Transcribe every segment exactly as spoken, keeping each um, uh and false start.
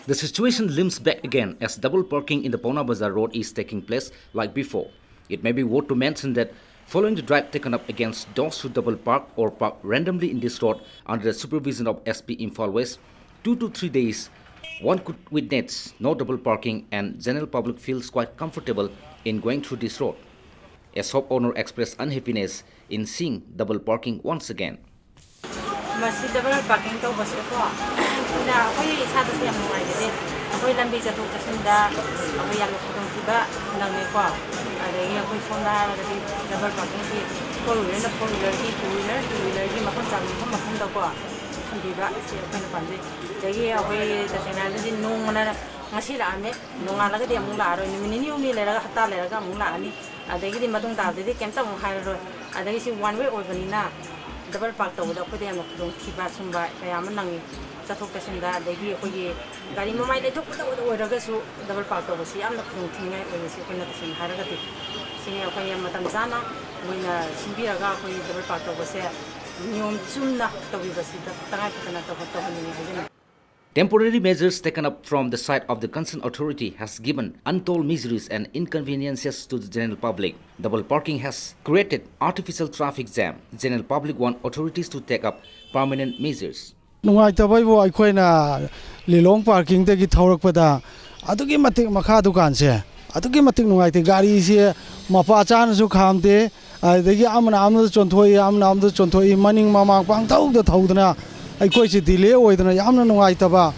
The situation limps back again as double parking in the Paona Bazar Road is taking place like before. It may be worth to mention that following the drive taken up against those who double park or park randomly in this road under the supervision of S P Imphal West, two to three days, one could witness no double parking and general public feels quite comfortable in going through this road. A shop owner expressed unhappiness in seeing double parking once again. ꯃꯁꯤ double parking ꯇꯧꯕꯁꯦꯀꯣ, ꯑꯩꯈꯣꯏꯅ, ꯑꯩꯈꯣꯏ ꯏꯁꯥꯗꯁꯨ ꯌꯥꯝ ꯅꯨꯡꯉꯥꯏꯖꯗꯦ꯫ ꯑꯩꯈꯣꯏ ꯂꯝꯕꯤ ꯆꯠꯊꯣꯛ ꯆꯠꯁꯤꯟꯗ ꯑꯩꯈꯣꯏ ꯌꯥꯝꯅ ꯈꯨꯗꯣꯡꯊꯤꯕ ꯅꯪꯉꯦꯀꯣ꯫ ꯑꯗꯒꯤ ꯑꯩꯈꯣꯏ ꯁꯣꯝꯗ ꯍꯥꯏꯔꯒꯗꯤ ꯗꯕꯜ ꯄꯥꯔꯀꯤꯡꯁꯤ ꯐꯣꯔ ꯋꯤꯂꯔꯅ ꯐꯣꯔ ꯋꯤꯂꯔꯒꯤ, ꯇꯨ ꯋꯤꯂꯔ ꯇꯨ ꯋꯤꯂꯔꯒꯤ ꯃꯐꯝ ꯆꯥꯕ ꯃꯐꯝ ꯃꯐꯝꯗꯀꯣ ꯊꯝꯕꯤꯕ, ꯁꯤ ꯑꯩꯈꯣꯏꯅ ꯄꯥꯝꯖꯩ꯫ ꯑꯗꯒꯤ ꯑꯩꯈꯣꯏ ꯇꯁꯦꯡꯅ ꯍꯥꯏꯔꯒꯗꯤ ꯅꯣꯡꯃꯅ ꯉꯁꯤ ꯂꯥꯛꯑꯝꯃꯦ, ꯅꯣꯡꯉꯥꯜꯂꯒꯗꯤ ꯑꯃꯨꯛ ꯂꯥꯛꯑꯔꯣꯏ, ꯅꯨꯃꯤꯠ ꯅꯤꯅꯤ ꯍꯨꯝꯅꯤ ꯂꯩꯔꯒ, ꯍꯞꯇꯥ ꯂꯩꯔꯒ ꯑꯃꯨꯛ ꯂꯥꯛꯑꯅꯤ꯫ ꯑꯗꯒꯤꯗꯤ ꯃꯇꯨꯡ ꯇꯥꯕꯗꯗꯤ ꯀꯩꯝꯇ ꯑꯃꯨꯛ ꯍꯥꯏꯔꯔꯣꯏ꯫ ꯑꯗꯒꯤ ꯁꯤ ꯋꯥꯟ ꯋꯦ ꯑꯣꯏꯕꯅꯤꯅ ꯗꯕꯜ ꯄꯥꯔꯛ ꯇꯧꯕꯗ ꯑꯩꯈꯣꯏꯗ ꯌꯥꯝꯅ ꯈꯨꯗꯣꯡꯊꯤꯕ ꯁꯨꯝꯕ ꯀꯌꯥ ꯑꯃ ꯅꯪꯉꯤ꯫ ꯆꯠꯊꯣꯛ ꯆꯠꯁꯤꯟꯗ, ꯑꯗꯒꯤ ꯑꯩꯈꯣꯏꯒꯤ ꯒꯥꯔꯤ ꯃꯃꯥꯏ ꯂꯩꯊꯣꯛꯄꯗ ꯑꯣꯏꯔꯒꯁꯨ ꯗꯕꯜ ꯄꯥꯔꯛ ꯇꯧꯕꯁꯤ ꯌꯥꯝꯅ ꯈꯨꯗꯣꯡꯊꯤꯅꯤꯡꯉꯥꯏ ꯑꯣꯏꯔꯤꯁꯤ, ꯑꯩꯈꯣꯏꯅ ꯇꯁꯦꯡꯅ ꯍꯥꯏꯔꯒꯗꯤ꯫ ꯁꯤꯅꯤ ꯑꯩꯈꯣꯏ ꯃꯇꯝ ꯆꯥꯅ ꯃꯣꯏꯅ ꯁꯤꯟꯕꯤꯔꯒ ꯑꯩꯈꯣꯏ ꯗꯕꯜ ꯄꯥꯔꯛ ꯇꯧꯕꯁꯦ ꯅꯤꯌꯣꯝ ꯆꯨꯝꯅ ꯇꯧꯕꯤꯕꯁꯤꯗ ꯇꯉꯥꯏ ꯐꯗꯅ ꯇꯧꯍꯟꯅꯤꯡꯉꯤ ꯍꯥꯏꯖꯅꯤꯡꯏ꯫ Temporary measures taken up from the side of the concerned authority has given untold miseries and inconveniences to the general public. Double parking has created artificial traffic jam. General public want authorities to take up permanent measures. ꯅꯨꯡꯉꯥꯏꯇꯕꯩꯕꯨ ꯑꯩꯈꯣꯏꯅ ꯂꯤꯂꯣꯡ ꯄꯥꯔꯀꯤꯡꯗꯒꯤ ꯊꯧꯔꯛꯄꯗ ꯑꯗꯨꯛꯀꯤ ꯃꯇꯤꯛ ꯃꯈꯥ ꯗꯨꯀꯥꯟꯁꯦ ꯑꯗꯨꯛꯀꯤ ꯃꯇꯤꯛ ꯅꯨꯡꯉꯥꯏꯇꯦ꯫ ꯒꯥꯔꯤꯁꯦ ꯃꯄꯥ ꯆꯥꯅꯁꯨ ꯈꯥꯝꯗꯦ, ꯑꯗꯒꯤ ꯑꯃꯅ ꯑꯃꯗ ꯆꯣꯟꯊꯣꯛꯏ, ꯑꯃꯅ ꯑꯃꯗ ꯆꯣꯟꯊꯣꯛꯏ, ꯃꯅꯤꯡ ꯃꯃꯥꯡ ꯄꯪꯊꯧꯗ ꯊꯧꯗꯅ ꯑꯩꯈꯣꯏꯁꯦ ꯗꯤꯂꯦ ꯑꯣꯏꯗꯅ ꯌꯥꯝꯅ ꯅꯨꯡꯉꯥꯏꯇꯕ꯫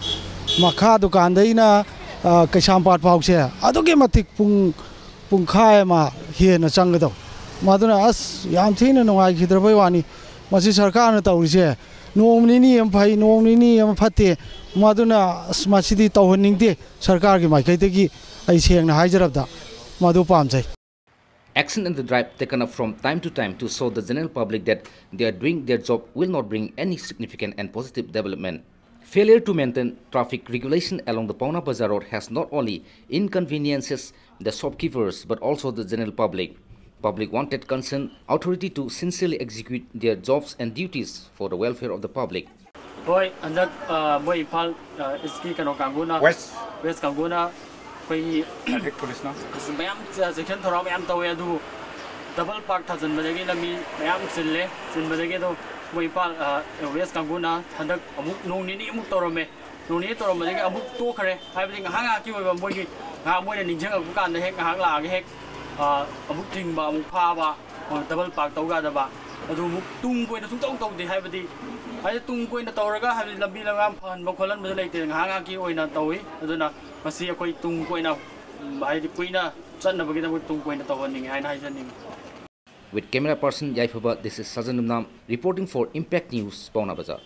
ꯃꯈꯥ ꯗꯨꯀꯥꯟꯗꯩꯅ ꯀꯩꯁꯥꯝꯄꯥꯠ ꯐꯥꯎꯁꯦ ꯑꯗꯨꯛꯀꯤ ꯃꯇꯤꯛ ꯄꯨꯡ ꯄꯨꯡꯈꯥꯏ ꯑꯃ ꯍꯦꯟꯅ ꯆꯪꯒꯗꯧ꯫ ꯃꯗꯨꯅ ꯑꯁ ꯌꯥꯝ ꯊꯤꯅ ꯅꯨꯡꯉꯥꯏꯈꯤꯗ꯭ꯔꯕꯩ ꯋꯥꯅꯤ꯫ ꯃꯁꯤ ꯁꯔꯀꯥꯔꯅ ꯇꯧꯔꯤꯁꯦ ꯅꯣꯡ ꯅꯤꯅꯤ ꯑꯃ ꯐꯩ, ꯅꯣꯡ ꯅꯤꯅꯤ ꯑꯃ ꯐꯠꯇꯦ꯫ ꯃꯗꯨꯅ ꯑꯁ ꯃꯁꯤꯗꯤ ꯇꯧꯍꯟꯅꯤꯡꯗꯦ ꯁꯔꯀꯥꯔꯒꯤ ꯃꯥꯏꯀꯩꯗꯒꯤ꯫ ꯑꯩ ꯁꯦꯡꯅ ꯍꯥꯏꯖꯔꯕꯗ ꯃꯗꯨ ꯄꯥꯝꯖꯩ꯫ Action and the drive taken up from time to time to show the general public that they are doing their job will not bring any significant and positive development. Failure to maintain traffic regulation along the Paona Bazar Road has not only inconveniences the shopkeepers but also the general public. Public wanted concerned authority to sincerely execute their jobs and duties for the welfare of the public. ꯍꯣꯏ, ꯍꯟꯗꯛ ꯑ, ꯃꯣꯏ ꯏꯝꯐꯥꯜ ꯏꯁꯀꯤ ꯀꯩꯅꯣ ꯀꯥꯡꯕꯨꯅ, West. West ꯀꯥꯡꯕꯨꯅ ꯑꯩꯈꯣꯏꯒꯤ Traffic police ꯅ. ꯑꯁ, ꯃꯌꯥꯝ ꯆꯦꯛꯁꯤꯟ ꯊꯧꯔꯥꯡ ꯃꯌꯥꯝ ꯇꯧꯋꯦ, ꯑꯗꯨꯕꯨ ꯗꯕꯜ ꯄꯥꯔꯛ ꯊꯥꯖꯤꯟꯕꯗꯒꯤ ꯂꯝꯕꯤ ꯃꯌꯥꯝ ꯆꯤꯜꯂꯦ꯫ ꯆꯤꯟꯕꯗꯒꯤ ꯑꯗꯨꯝ ꯃꯣꯏ ꯏꯝꯐꯥꯜ ꯋꯦꯁ ꯀꯥꯡꯕꯨꯅ ꯍꯟꯗꯛ ꯑꯃꯨꯛ ꯅꯣꯡ ꯅꯤꯅꯤꯃꯨꯛ ꯇꯧꯔꯝꯃꯦ꯫ ꯅꯣꯡ ꯅꯤꯅꯤ ꯇꯧꯔꯝꯕꯗꯒꯤ ꯑꯃꯨꯛ ꯇꯣꯛꯈ꯭ꯔꯦ, ꯍꯥꯏꯕꯗꯤ ꯉꯥꯏꯍꯥꯛ ꯉꯥꯏꯍꯥꯛꯀꯤ ꯑꯣꯏꯕ ꯃꯣꯏꯒꯤ ꯉꯥꯏꯍꯥꯛ ꯃꯣꯏꯅ ꯅꯤꯡꯁꯤꯡꯉꯛꯄ ꯀꯥꯟꯗ ꯍꯦꯛ ꯉꯥꯏꯍꯥꯛ ꯂꯥꯛꯑꯒ ꯍꯦꯛ ꯑ, ꯑꯃꯨꯛ ꯊꯤꯡꯕ, ꯑꯃꯨꯛ ꯐꯥꯕ, ꯑ, ꯗꯕꯜ ꯄꯥꯔꯛ ꯇꯧ ꯌꯥꯗꯕ꯫ ꯑꯗꯨ ꯑꯃꯨꯛ ꯇꯨꯡ ꯀꯣꯏꯅ ꯁꯨꯡꯇꯧ ꯇꯧꯗꯦ, ꯍꯥꯏꯕꯗꯤ ꯍꯥꯏꯗꯤ ꯇꯨꯡ ꯀꯣꯏꯅ ꯇꯧꯔꯒ ꯍꯥꯏꯕꯗꯤ ꯂꯝꯕꯤ ꯂꯝꯂꯥꯡ ꯐꯍꯟꯕ ꯈꯣꯠꯍꯟꯕꯗ ꯂꯩꯇꯦ, ꯉꯥꯏꯍꯥꯛ ꯉꯥꯏꯍꯥꯛꯀꯤ ꯑꯣꯏꯅ ꯇꯧꯏ꯫ ꯑꯗꯨꯅ ꯃꯁꯤ ꯑꯩꯈꯣꯏ ꯇꯨꯡ ꯀꯣꯏꯅ, ꯎꯝ, ꯍꯥꯏꯗꯤ ꯀꯨꯏꯅ ꯆꯠꯅꯕꯒꯤꯗꯃꯛ ꯇꯨꯡ ꯀꯣꯏꯅ ꯇꯧꯍꯟꯅꯤꯡꯉꯤ ꯍꯥꯏꯅ ꯍꯥꯏꯖꯅꯤꯡꯉꯤ꯫ With camera person Yaifaba, this is Sajan Numnam reporting for Impact News, Paona Bazar.